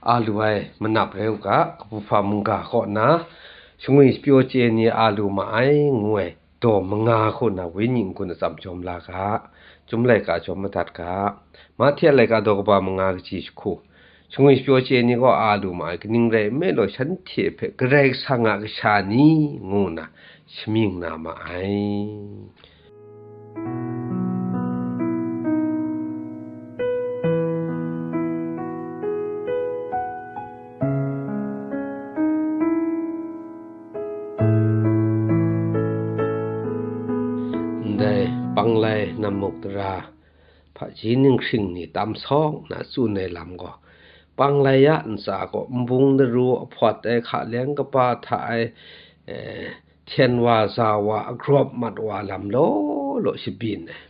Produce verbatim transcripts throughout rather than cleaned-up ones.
A lu ai manap rai u ga, kabu hpa mungga kaw na shangwi shapyaw chye ni a lu ma ai, ngu ai daw manga hku na wenyi n-gun atsam jawm la ga, Chyum laika jawm madat ga, Mahte a laika daw kaba manga kaji jahku, shangwi shapyaw chye ni kaw a lu ma ai, kaning rai nme law, shanhte hpe Karai Kasang a kasha ni, ngu nna shamying na ma ai. Ndai Panglai Nammuk Tara hpaji ninghkring ni tam sawk na tsun ai lam gaw, Panglai a ntsa gaw nbung laru ahpawt ai hka leng kaba hta ai, eh, hten wa, za wa, agrawp mat wa lam law law shabyin ai.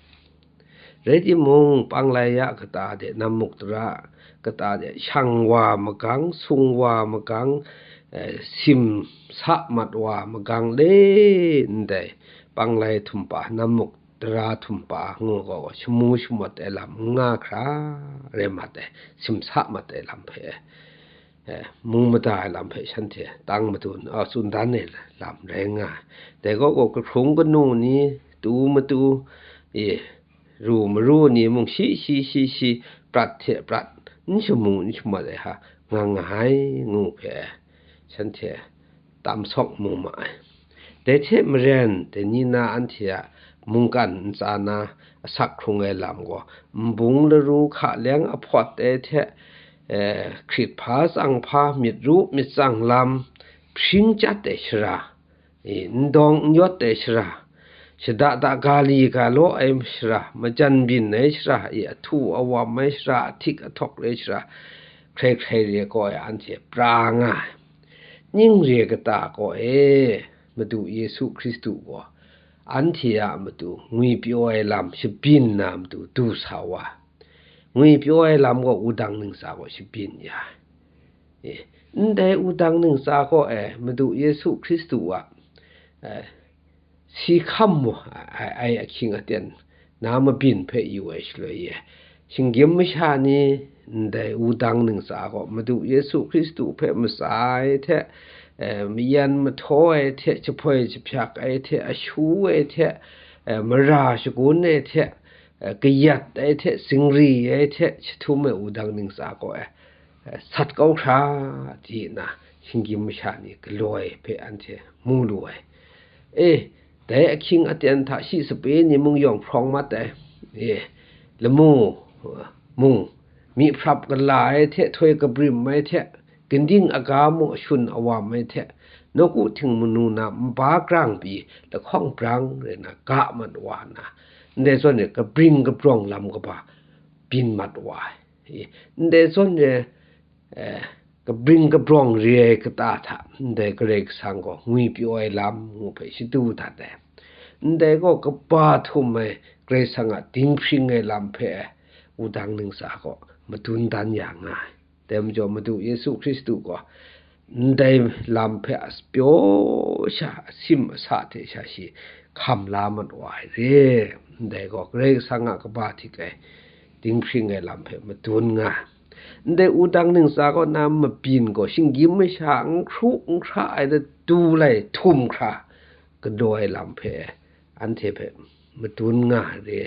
Rai timung, Panglai a kata de Nammuk Tara, kata de shang wa magang, sung wa magang, eh, sim sa mat wa magang le ndai Panglai htum pa, Nammuk Tara htum pa ngu gaw, shamu shamawt ai lam n nga hkra rai mat ai, sim sa mat ai lam hpe, eh, mung mada ai lam hpe shanhte tang madun, a, tsun dan ai lam rai nga ai. Dai gaw, gaw, kahkrung kanu ni, tu matu, e, ru maru ni mung shi shi shi shi prat hte prat, n shamu n shamawt ai hka nga nga ai, ngu hpe shanhte tam sawk mu ma ai. Dai hte maren, dai ni na anhte a mungkan ntsa na asak hkrung ai lam gaw, nbung laru hka leng ahpawt ai hte, eh, hkrit hpa tsang hpa, myit ru myit tsang lam, hpring chyat ai shara, e, n dawng n yawt ai shara, shada da ga li ga law ai shara, majan byin ai shara, e, ahtu awam ai shara, ahtik ahtawk re ai shara, hkrai hkrai re gaw e anhte pra nga ai. Ning re kata gaw e, Madu Yesu Hkristu gaw anhte a matu ngwipyaw ai lam shabyin na matu du sa wa. Ngwipyaw ai lam gaw wudang ntsa gaw shabyin ya ai. E, ndai wudang ntsa gaw e, Madu Yesu Hkristu a, e, si hkam mu ai, ai ahkying aten na mabyin hpe yu ai shaloi e, shinggyim masha ni ndai wudang ntsa gaw Madu Yesu Hkristu hpe matsa ai hte, e, mayan mahtaw ai hte, jahpoi jahpyak ai hte, ashu ai hte, e, mara shagun ai hte, e, kayat ai hte, zingri ai hte, jahtum ai wudang ntsa gaw e, e, sat kau hkra, di nna shinggyim masha ni galoi hpe anhte mu lu ai. E, dai ahkying aten hta shi sape ni mung yawng hprawng mat ai. E, lamu, e, mung, myi hprap gala ai hte, htoi kabrim ai hte, ginding aga mung ashun awam ai hte, nawku htingnu na nba grang pyi lahkawng brang rai nna ga mat wa nna, ndai zawn e kabring kabrawng lam kaba byin mat wa ai. E, ndai zawn e, eh, kabring kabrawng re ai kata hta ndai Karai Kasang gaw ngwipyaw ai lam ngu hpe shadu dat ai. Ndai gaw kaba htum ai Karai Kasang a dinghpring ai lam hpe wudang ntsa gaw madun dan ya nga ai. Dai majaw, Madu Yesu Hkristu gaw ndai lam hpe a sapyaw sha, asim asa hte sha shi hkam la mat wa ai re. Ndai gaw Karai Kasang a kaba htik ai dinghpring ai lam hpe madun nga ai. Ndai wudang ntsa kaw na mabyin gaw shinggyim masha n hkru n hkra ai latu lai htum hkra galaw ai lam hpe anhte hpe madun nga ai re.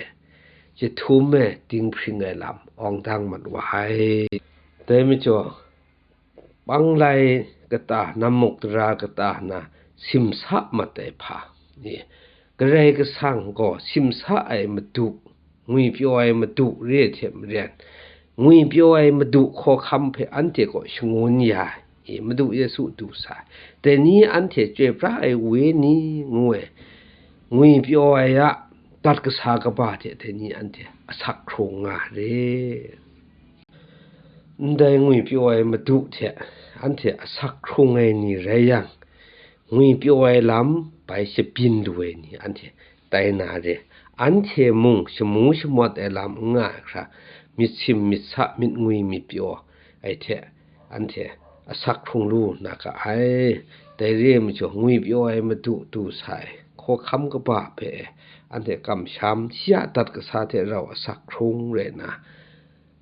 Jahtum e dinghpring ai lam awng dang mat wa ai. Dai majaw, Panglai kata, Nammuk Tara kata na simsa mat ai hpa ni, Karai Kasang gaw simsa ai Madu, ngwipyaw ai Madu re ai hte maren, ngwipyaw ai Madu hkawhkam hpe anhte gaw shangun ya ai, Madu Yesu du sa ai. Dai ni anhte chyoi pra ai wenyi ngu ai, ngwipyaw ai a dat kasa kaba hte dai ni anhte asak hkrung nga re. Ndai ngwipyaw ai Madu hte anhte asak hkrung ai ni rai yang, ngwipyaw ai lam bai shabyin lu ai ni anhte tai na re. Anhte mung shamu shamawt ai lam n nga ai hkra, myit sim, myit sa, myit ngwi, myit pyaw ai hte anhte asak hkrung lu na ga ai. Dai re ai majaw, ngwipyaw ai Madu du sa ai hkawhkam kaba hpe anhte kamsham, shi a dat kasa hte rau asak hkrung rai nna,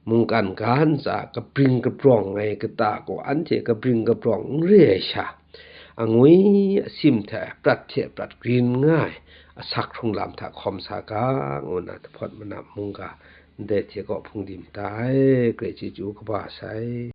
mungkan ga ntsa kabring kabrawng ai kata gaw anhte kabring kabrawng n re ai sha, angwi asim hte prat hte prat grin nga ai asak hkrung lam hta hkawm sa ga, ngu nna Dahpawt Manap mungga ndai hte kaw hpung di mada ai, grai chyeju kaba sai.